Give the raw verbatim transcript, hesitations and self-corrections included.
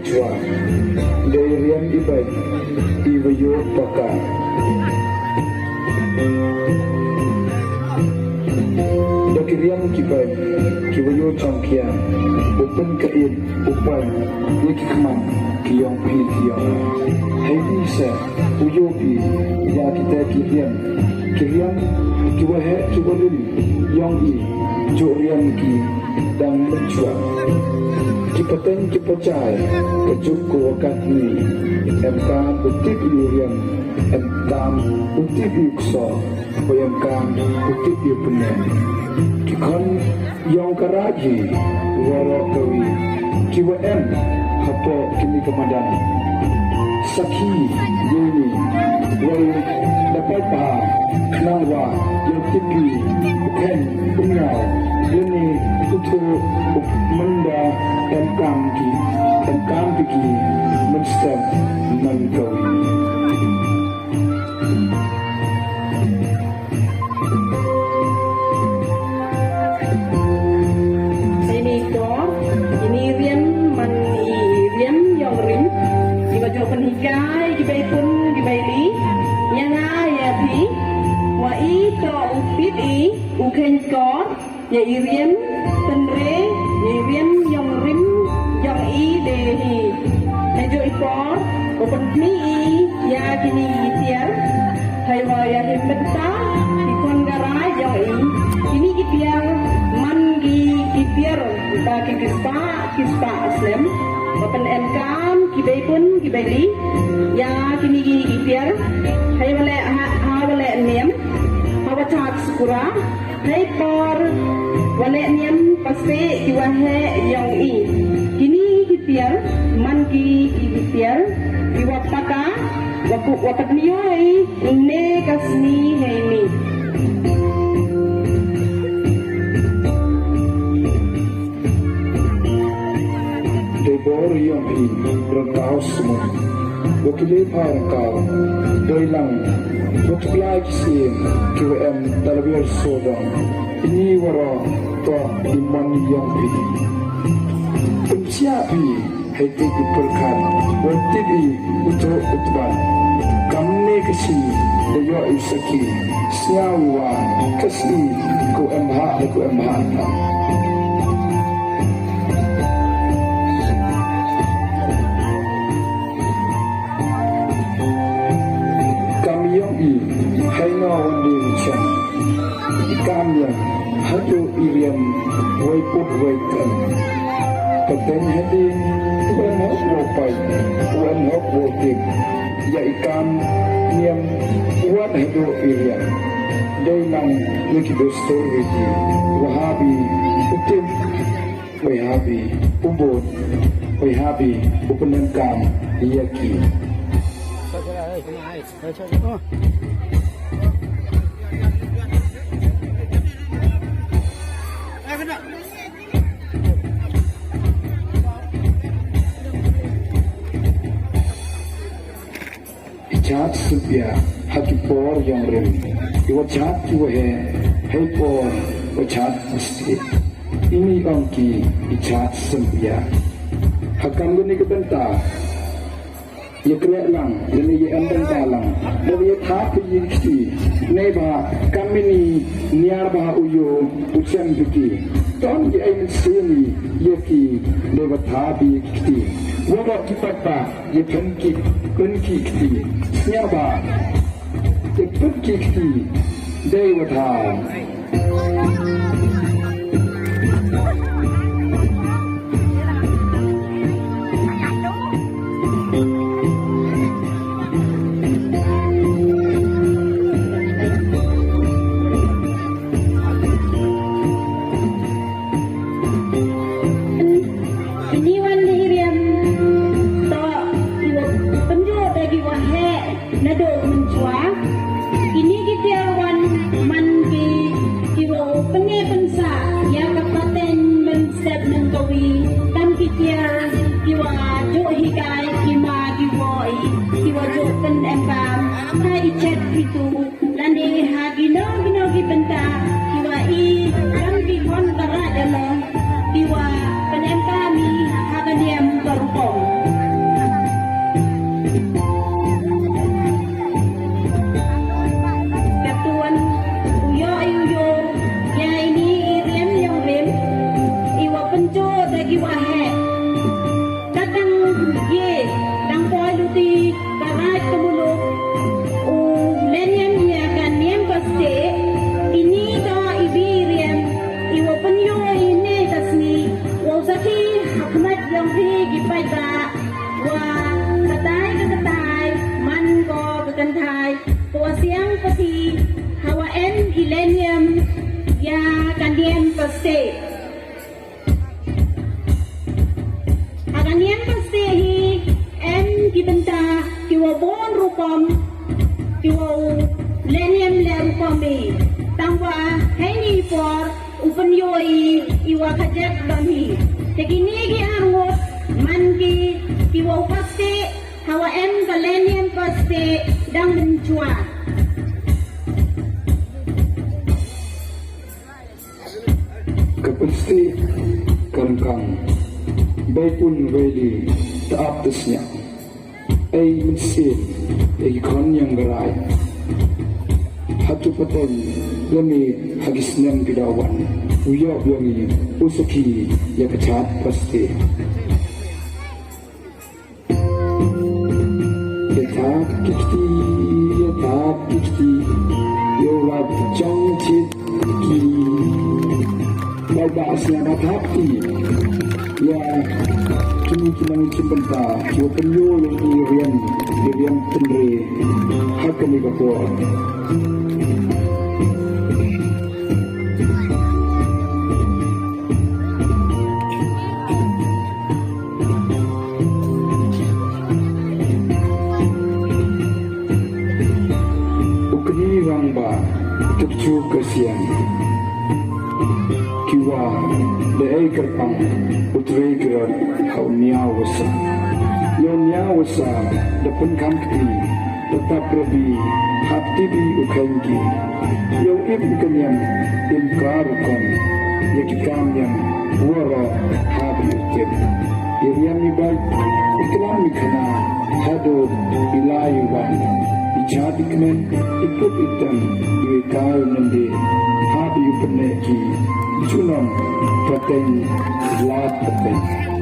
Jua. Dei riam i beit i wa ïoh paka. Da ki riam ki beit ki wa ïoh chong kiang, u pynka-it u pait ïa ki khmat ki yong phi ki yong. Hei phi se u ïoh phi ïa kita ki riam, ki riam ki wa heh ki wa rim yong i, ju riam ki dang mynchwa. Ki pateng ki pachai ka juk ko wa katni, em kam u tip ïa u riam, em kam u tip ïa u kso, wa em kam u tip ïa u pyneng. Ki khon yong ka raij hi waroh kawi ki wa em hapoh kini ka madan. Sakhi ïa ini, wa da pait bha khnang wa ïa u tip hi u kheiñ u ñiaw, lane u thuh u mynda em kam ki, em kam ki ki mynstep man kawi. Ini ko, ini riam man i riam yong rim. Ki wa jooh pynhikai ki bei pun ki bei li. Ïa nga ïa phi, wa i to u pit i u kheiñ kor ïa i riam, tynre ïa i riam yong rim yong i de hi. Hei jooh i por u pynkhmih i ïa kini ki tiar. Hei wa ïa hi mynta ki khon ka raij yong i, kini ki tiar man ki ki tiar ba ki ki spah ki spah slem. Wa pynem kam ki bei pun ki bei li ïa kini ki ki tiar. Hei wa leh ha, ha wa leh niam, ha wa chad skura. Hei por wa leh niam pase ki wa heh yong i. Kini ki tiar man ki ki ki tiar ki wa paka, wa ku wa pat ni oi ne ka sni hei ni. Dei bor yong i rangkaw sumut, wa ki le pha rangkaw. Dei lang wa ki lai ki sien ki wa em talawiar sodong. Ini waroh to i mon yong phi. Pynsiah phi hei tip i pyrkhat, wa tip i u thuh u tbat. Kamne ka sngi da ïoh i sakhi, sñiaw i wa ka sngi ko em ha, ko em ha. Kam yong i hei no wan di chen. I kam yong haduh i riam wei put wei kan. Pateng hadien u em hok wo pai, u em hok wo tip. Ïa i kam niam wan haduh i riam. Dei nang ïa ki dustur ri ki, wa habi u tip. Hoi habi u bud, hoi habi u pyndonkam ïa ki. I chad sympiah ha ki por yong rim. I wa chad ki wa heh ha i por wa chad sympiah. Ini ong ki i chad sympiah. Ha kam kani ka bynta ïa kreh lang, ïa ni ïa em bynta lang. Ba ïa thap ïa ki kti. Nei ba kam ini niar ba u ïoh u chem ki kti. Ton ki ai mynsiem ïa ki, nei ba thap ïa ki kti. Wa ba ki pat ba Ïa pynki, pynki kti. Sñiawbha. Ïa pynki kti. Dei wa thaw. Ini wan dei riam to, ki wa pynjot da ki wa heh naduh mynchwa. Kini ki tiar wan man ki, ki wa pynneh pynsah ïa ka pateng mynstep mynkawi. Tam ki tiar ki wa ju hikai ki ma ki wa i, ki wa ju pynemkam ha i chet ki tu. Lane ha kino kino ki bynta ki wa i, kam ki khon ka raij ano, ki wa pynemkam i ha ka niam ka rukom. Te ha ka niam Paste hi em ki bynta ki wa bun rukom, ki wa u leh niam leh rukom hi. Tang wa hei ni por u pynyoh i i wa ka jet bam hi. Te ki ni ki arngut man ki ki wa u Paste ha wa em ka leh niam Paste dang mynjua. Ka pynstih ka ryngkang, bai pun bai li, ta ap ta sniang. Ei mynsiem, ei khon yang gerai. Hatu pateng, lemi hagi snem ki dawan. Uyo biangi, usaki, ya kachat pasti. Yathap kikti, yathap kikti, yo wat jong chit ki. Bai ba sna ba thap ki. Ya, kini ki nang chimbenta, yo penyo yo i rian, i rian tenre, ha kani ka por. U kri rangbah, u tupchu ka siang. Kiwa, da ei kyrpang, u trei kyrot, ha u niaw wasa. Ïa u niaw wasa, da pynkham kti, da tap rabi, hap tibi u khang ki. Ïa u im ka niam, im ka rukom. Ïa ki kam niam, waroh, hap ïa u tip. Ïa niam i bait, i klam i khana, haduh, i lai i wan. I chad i kmen, i kut i tem, i wei kai i nende. Hap ïa u pyneh ki, i chunong, pateng, lad pateng.